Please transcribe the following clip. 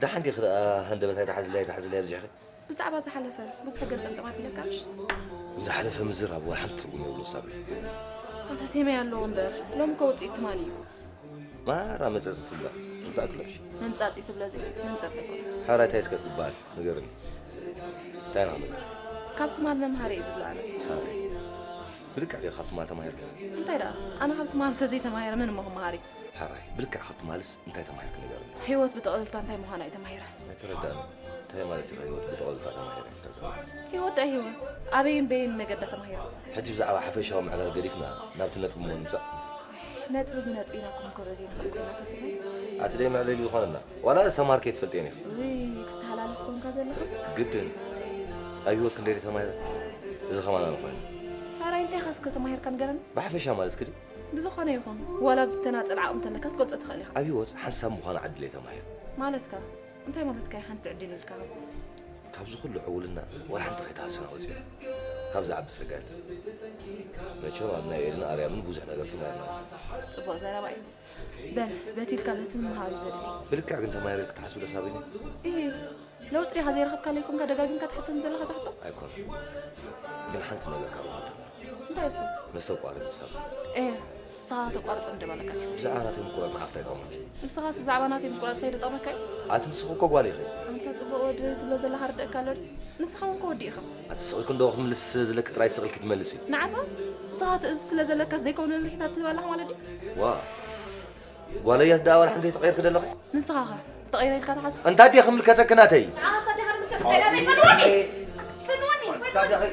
ደሓን ዲኺ ደኣ ሃንደበት ኣይትሓዝለይ ኣይትሓዝለይ ኣብዚሕኺ? ብዛዕባ ዝሓለፈ ብዙሕ ገጠምጠም ኣቢለካ ምሽ? ብዝሓለፈ ምዝራብ ወላ ሓንቲ ትርጉም የብሉን ሳብሪ። ኣታ ቴማይ ኣለዎ እምበር ሎም እኮ ውፅኢት ትማሊ እዩ። ማራ መፀፂ ትብላ ርዳእ ክለብሽ። መምፃፂ ትብሎ እዚ መምፀፂ ኣይኮነ። ሓራይ እንታይ እስከ ትበሃል ንገርኒ። እንታይ ኢና ክንብል? ካብ ትማል መምሃሪ እዩ ዝብሎ ኣነ። ሳብሪ ብልክዕ ዲኻ ካብ ትማል ተማሂርካ? እንታይ ደኣ ኣነ ካብ ትማል ተዘይተማሂረ መን እሞ ክመሃር እዩ? ሓራይ ብልክዕ ካብ ትማልስ እንታይ ተማሂርኪ ንገርኒ? ህይወት ብጥቕልልታ እንታይ ምዃና እየ ተማሂረ። ኣይተረድኣን። እንታይ ማለት ኢኻ ህይወት ብጥቕልልታ ተማሂረ ኢልካ ዘለኺ? ህይወት ደኣ ህይወት ኣበይን በይን መገዳ ተማሂረ። ሕጂ ብዛዕባ ሓፈሻዊ ምዕላል ገዲፍና ናብቲ ነጥቢ ምእንጻእ። ነጥቢ ብነጥቢ ኢና ክንምከሮ ዘይንኽእል ኮይና ተስፋይ። ኣቲ ደይ መዕለሊ ዝኾነና ዋላ ዝተማሃርኪ ኣይትፈልጥዮን ኢኺ። ውይ ክተሃላለኽ ኮንካ ዘለኻ። ግድን ኣብ ህይወት ክንደይ ተማሂረ እዚ ኸማን ኣነ ኮይኑ። ሓራይ እንታይ ኢኻ እስከ ተማሂርካ ንገረኒ። ብሓፈሻ ማለት ክዲ ብዝኾነ ይኹን ዋላ ብተናጸል ዓቕሚ ተለካ ክትገልጾ ትኽእል ኢኻ። ኣብ ህይወት ሓንሳብ ምዃን ዓድለይ ተማሂረ። ማለትካ እንታይ ማለትካ እዩ ሓንቲ ዕድል ኢልካ? ካብዚ ኩሉ ዕውልና ዋላ ሓንቲ ከይተሃሰና ወፂና ካብዚ ዓቢ ፀጋ የለን። መቸም ኣብ ናይ ኤልን ኣርያምን ብዙሕ ነገር ተማሂርና። ፅቡቕ ዘረባ እዩ። በል በቲ ኢልካ በቲ ምምሃር እዩ ዘድሊ። ብልክዕ ግን ተማሂረ ኢልኪ ትሓስቢ ዶ ሳብሪና? እሂ ለውጢ ዲኻ ዘይረኸብካለይ ኮንካ ደጋጊምካ ትሓተኒ ዘለኻ እዛ ሕቶ? ኣይኮነን ግን ሓንቲ ነገር ካብ ኣኸልኩ እንታይ እሱ? መስተ ኣቋርፂ ሳብሪ። እየ ንስኻ ከተቋርጾ ምደባለካ ዲኻ? ብዛዕባ ናተይ ምቁራፅ ንዓኽ እንታይ ይጠቕመኪ? ንስኻስ ብዛዕባ ናተይ ምቁራፅ እንታይ ደጠቕመካ እዩ? ኣቲ ንስኺ እኮ ጓል ኢኺ። ኣንታ ጽቡቕ ወዲ ትብሎ ዘለኻ ርደእካ ኣሎ ድዩ? ንስኻ እውን እኮ ወዲ ኢኻ። ኣቲ ስቕ ኢልኪ እንዶ ክትምልሲ ዝለኪ ጥራይ ስቕ ኢልኪ ትመልሲ። ንዓባ ንስኻ ትእዝዝ ስለ ዘለካስ ዘይከውን መምርሒታት ትህብ ኣለኻ ማለት ድዩ? ዋእ ጓለይ እያስ ደኣ ዋላ ሓንቲ ኣይተቐየርኪ ዘለኺ? ንስኻ ኸ ተቐይረ ኢልካ ትሓስብ? እንታይ ድየ ክምልከተኪ ናተይ? ንዓኻስ እንታይ ዲኻ ክምልከተካ? ኢላ ናይ ፈንወኒ! ፈንወኒ! እንታይ ዲኺ?